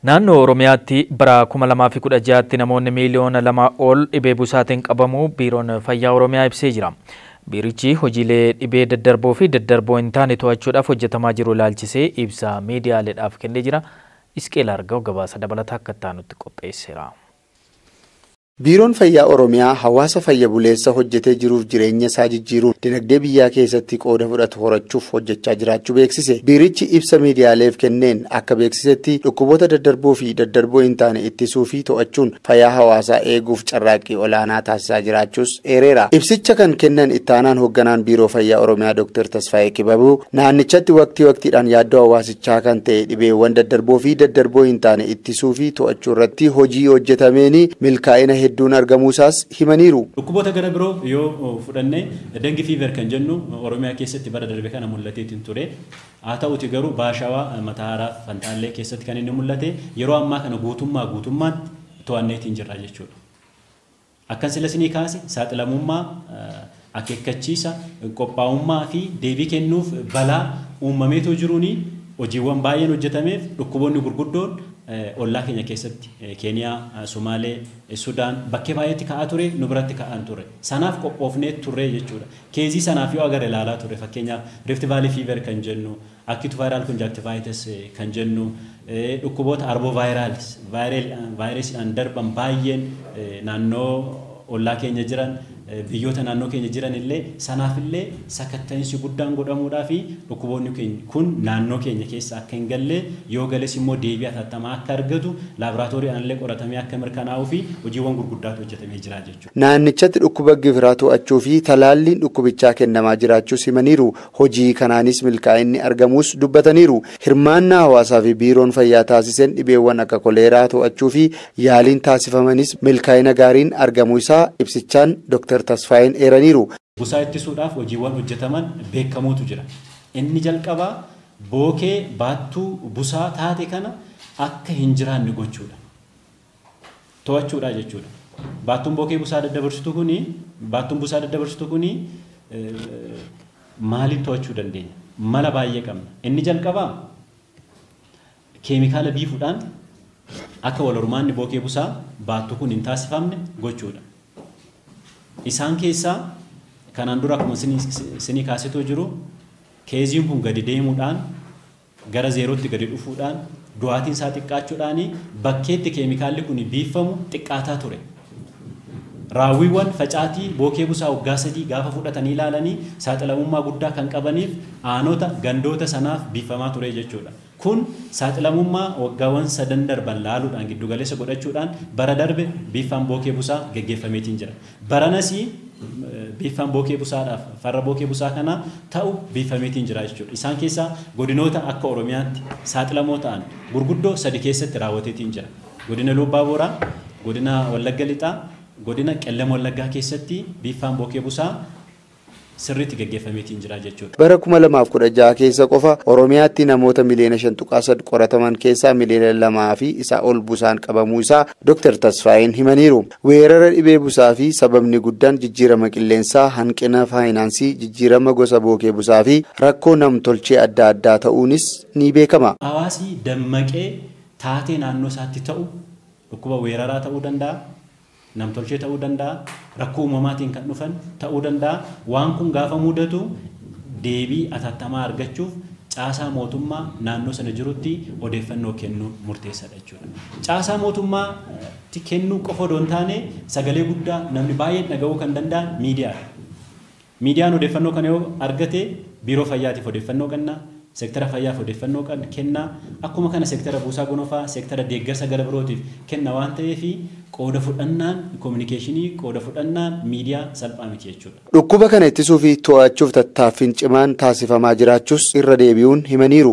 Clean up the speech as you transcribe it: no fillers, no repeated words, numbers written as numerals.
Naannoo Oromiyaatti bara 2016tti namoonni miiliyoona 2 ol dhibee busaatiin qabamuu Biiroon Fayyaa Oromiyaa ibsee jira. Biirichi hojiilee dhibee daddarboo fi daddarboo hin taane to'achuudhaaf hojjetamaa jiru ilaalchisee ibsa miidiyaaleedhaaf kennee jira. Isqeel Argaw gabaasa dabalataa akka itti qopheesseera. Biiroon Fayyaa Oromiyaa hawaasa fayya buleessa hojjetee jiruuf jireenya isaa jijjiiruun dinagdee biyyaa keessatti qooda fudhatu horachuuf hojjechaa jiraachuu beeksise. Biirichi ibsa miidiyaaleef kenneen akka beeksisetti dhukkuboota daddarboo fi daddarboo hin taane ittisuu fi to'achuun fayyaa hawaasaa eeguuf carraaqqii olaanaa taasisaa jiraachuus eereera. Ibsicha kan kennan ittaanaan hoogganaan Biiroo Fayyaa Oromiyaa Dr. Tasfaayee Kibabuu naannichatti waqtii waqtiidhaan yaaddoo hawaasichaa kan ta'e dhibeewwan daddarboo fi daddarboo hin taane ittisuu fi to'achuu irratti hojii hojjetameen milkaa'ina hedduun argamuusaas himaniiru. Dhukkuboota gara biroo yoo fudhanne dengue fever kan jennu Oromiyaa keessatti bara darbe kana mul'ateetiin ture. Haa ta'uti garuu Baashawaa, Matahaaraa, Fantaallee keessatti kan inni mul'ate yeroo ammaa kana guutummaatti to'anneetiin jirra jechuudha. Akkan sila isinii kaase saaxilamummaa, akeekkachiisa, qophaa'ummaa fi deebii kennuuf balaa uumameetoo jiruuni hojiiwwan baay'een hojjetameef dhukkuboonni gurguddoon ollaa keenya keessatti Keeniyaa, Somaalee, Sudaan bakkee baay'eetti ka'aa ture, nu biratti ka'aan ture. Sanaaf qophoofnee turre jechuudha. Keezii sanaaf yoo agarre ilaalaa ture fakkeenyaaf Rift Valley Fever kan jennu, Acute Viral Conjunctivitis kan jennu, dhukkuboota arbovirals vaayirasiidhaan darban baay'een naannoo ollaa keenya jiran biyyoota naannoo keenya jiran illee sanaaf illee sakatta'insi guddaan godhamuudhaa fi dhukkuboonni kun naannoo keenya keessa akka hin galle yoo gales immoo deebii hatattamaa akka argatu laaboraatooriidhaan illee qoratamee akka mirkanaa'uu fi hojiiwwan gurguddaatu hojjetamee jira jechuudha. Naannichatti dhukkuba gifiraa to'achuu fi talaalliin dhukkubichaa kennamaa jiraachuus himaniiru. Hojii kanaanis milkaa'inni argamuus dubbataniiru. Hirmaannaa hawaasaa fi biiroon fayyaa taasiseen dhibeewwan akka koleeraa to'achuu fi yaaliin taasifamanis milkaa'ina gaariin argamuu isaa ibsichaan Dr. Tasfaayeen eeraniiru. Busaa ittisuudhaaf hojiiwwan hojjetaman beekamuutu jira. Inni jalqabaa bookee baattuu busaa taate kana akka hin jiraanne gochuudha. To'achuudha jechuudha. Baattuun bookee busaa daddabarsitu kuni, baattuun busaa daddabarsitu kuni maaliin to'achuu dandeenya? Mala baay'ee qabna. Inni jalqabaa keemikaala biifuudhaan akka wal hormaanni bookee busaa baattuu kun hin taasifamne gochuudha. Isaan keessaa kanaan dura akkuma isinii kaasitoo jiru keeziin kun gadi deemuudhaan gara zeerootti gadi dhufuudhaan du'aatiin isaa xiqqaachuudhaan bakkeetti keemikaalli kun biifamu xiqqaataa ture. Raawwiiwwan facaatii bookee busaa waggaa 3 gaafa fudhatanii ilaalanii saaxilamummaa guddaa kan qabaniif aanota gandoota sanaaf biifamaa ture jechuudha. Kun saaxilamummaa waggaawwan 3 darban laaluudhaan giddugaleessa godhachuudhaan bara darbe biifaan bookee busaa geggeeffameetiin jira. Baranas biifaan bookee busaadhaaf farra bookee busaa kana ta'u biifameetiin jira jechuudha. Isaan keessaa godinoota akka Oromiyaatti saaxilamoo ta'an gurguddoo 3 keessatti raawwateetiin jira. Godina Lubbaa Booraa, godina Wallagga Lixaa, godina Qellem Wallaggaa keessatti biifaan bookee busaa sirriitti geggeeffameetiin jira jechuudha. Bara 2016 keessa qofa Oromiyaatti namoota miliyoona 5.3 qorataman keessaa miliyoona 2 fi isaa ol busaan qabamuu isaa Dr. Tasfaayeen himaniiru. Weerara dhibee busaa fi sababni guddaan jijjiirama qilleensaa, hanqina faayinaansii, jijjiirama gosa bookee busaa fi rakkoo namtolchee adda addaa ta'uunis ni beekama. Hawaasi dammaqee taatee naannoo isaatti ta'u dhukkuba weeraraa ta'uu danda'a. Namtolchee ta'uu danda'a, rakkoo uumamaatiin kan dhufan ta'uu danda'a. Waan kun gaafa mudatu deebii atattamaa argachuuf caasaa mootummaa naannoo sana jirutti odeeffannoo kennuu murteessaadha jechuudha. Caasaa mootummaatti kennuu qofa odoo hin taane sagalee guddaa namni baay'een dhaga'uu kan danda'an miidiyaadha. Miidiyaan odeeffannoo kana yoo argate biiroo fayyaatiif odeeffannoo kenna, seektara fayyaaf odeeffannoo kenna, akkuma kana seektara buusaa gonofaa, seektara deeggarsa gara birootiif kenna waan ta'eef qooda fudhannaan kominikeeshinii, qooda fudhannaan miidiyaa salphaa miti jechuudha. Dhukkuba kana ittisuu fi to'achuuf tattaaffiin cimaan taasifamaa jiraachuus irra deebi'uun himaniiru.